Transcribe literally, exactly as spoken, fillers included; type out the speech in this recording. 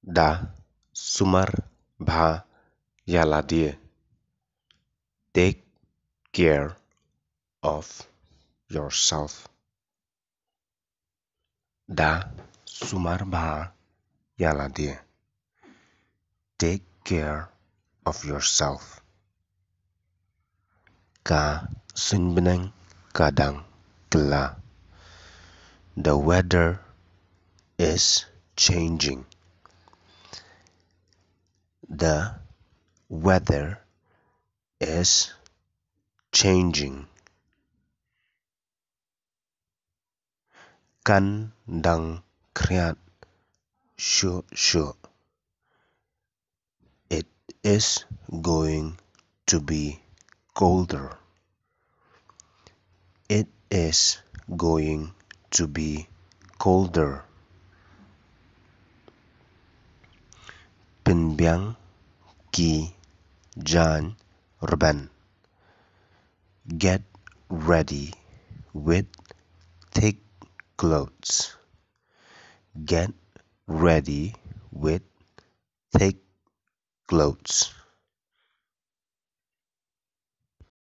Da sumar bha ïa lade. Take care of yourself. Da sumar bha ïa lade. Take care of yourself. Ka suiñ bneng ka dang kylla. The weather is changing. The weather is changing. Kan dang khriat shuh shuh. It is going to be colder. It is going to be colder. Pynbiang ki jaiñ rben. Get ready with thick clothes. Get ready with thick clothes.